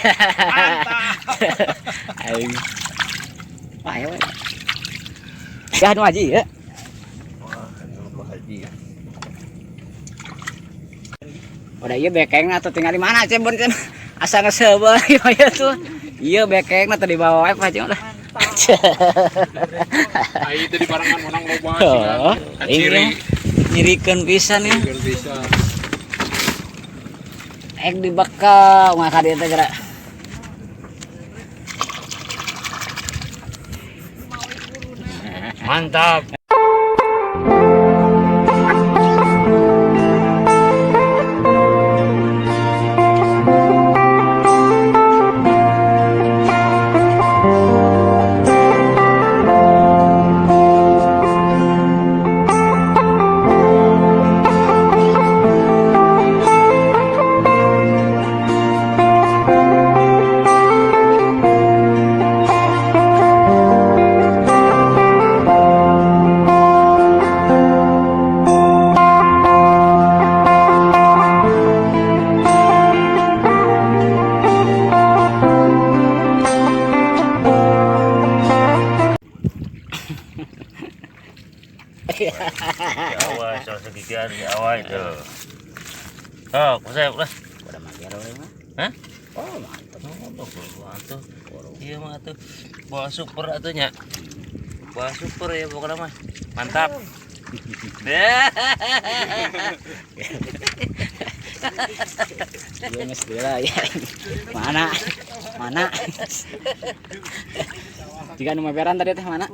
Mantap. Aing. Wah, ya. Ya nu haji ya. Wah, nu haji. Udah iya bekengna atuh tinggal di mana Cebon kan. Asa ngeseubeuh ieu tuh. Iya bekengna teh dibawa wae Pak Haji lah. Ai teh dibarengan menang loba Oh, Kaciri. Nyirikeun pisan ya. Bisa. Ek dibekal mah ka dieu teh geura. Mantap. Awas, soal segigian di awal itu. Oh, saya lah. Udah mager we mah. Hah? Oh, mantep. Oh, atuh. Iya mah atuh. Bawa super atuh nya. Bawa super ya pokoknya mah. Mantap. Iya geus deui ya. Mana? Mana? Jika nu maperan tadi teh mana?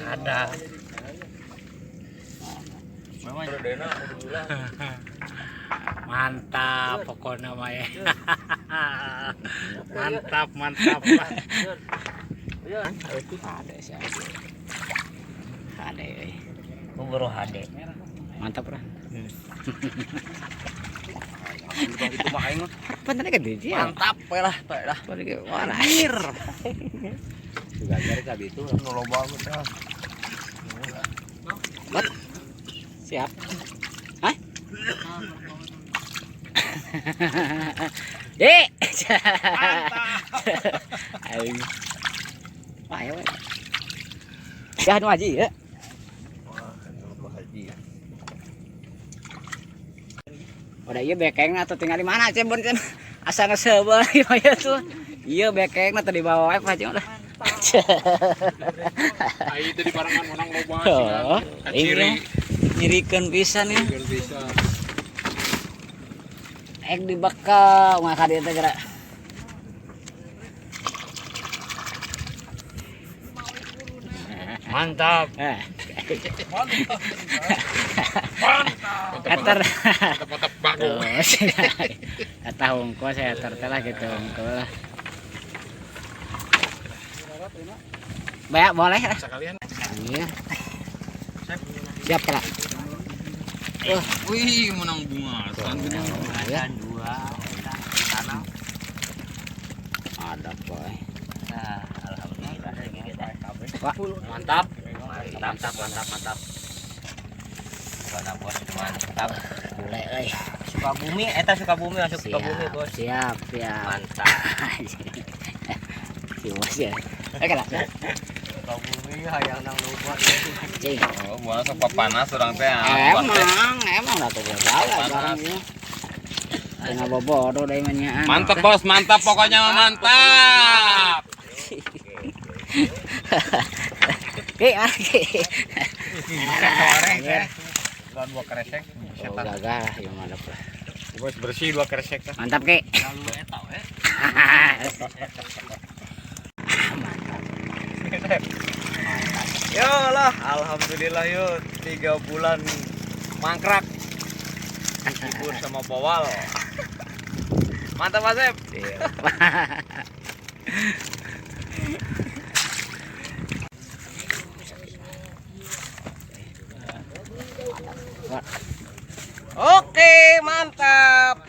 Ada. Memang Mantap pokoknya mah ya. Mantap, mantap. Ada sih. Ada euy. Oh, baru HD. Mantap lah. Itu mah aing mah. Pan tadi gede sih. Mantap we lah, teh lah. Wah, Anjir. Juga biar tadi itu nu loba mah teh. Siap. Hah? Dek. Aing. Wah, ya. Ya nu haji ya. Wah, nu haji. Udah iya bekengna atuh tinggal di mana Cebon kan. Asa ngeseubeuh ieu tuh. Iya bekengna teh dibawa wae Pak Haji lah. Ai teh dibarengan menang loba Oh, Kaciri. Nyirikeun pisan ya. Bisa. Ek dibekal mah ka dieu teh geura. Mantap. Eh. Eter. Mantap bagus. Oh, eta hungkul saya eter teh lah gitu hungkul lah. Banyak boleh lah. Sekalian. Iya. Siap lah. Wih, menang bunga. Ya. Dua tanah. Ada boy. Nah, alhamdulillah Wah, mantap. Mantap, mantap, mantap. Pokoknya bos mantap. bule euy. Sukabumi, eta Sukabumi masuk Sukabumi, bos. Siap, siap. Mantap. Si bos ya. Oke lah. Sukabumi hayang nang loba. Cing. Oh, buana sok panas urang teh. Emang, emang lah tuh bawa barang ini. Tengah bobodo deui mah nyaan. Mantap bos, mantap pokoknya mah mantap. Ki, mana Ki? Dua kresek. Oh, gagal lah, ya mantap lah. Bos bersih dua kresek teh. Mantap Ki. Lalu eta we. Mantap. Yo lah, alhamdulillah yo 3 bulan mangkrak. Dihibur sama bawal. Mantap Mas Sep. Siap. Oke, mantap.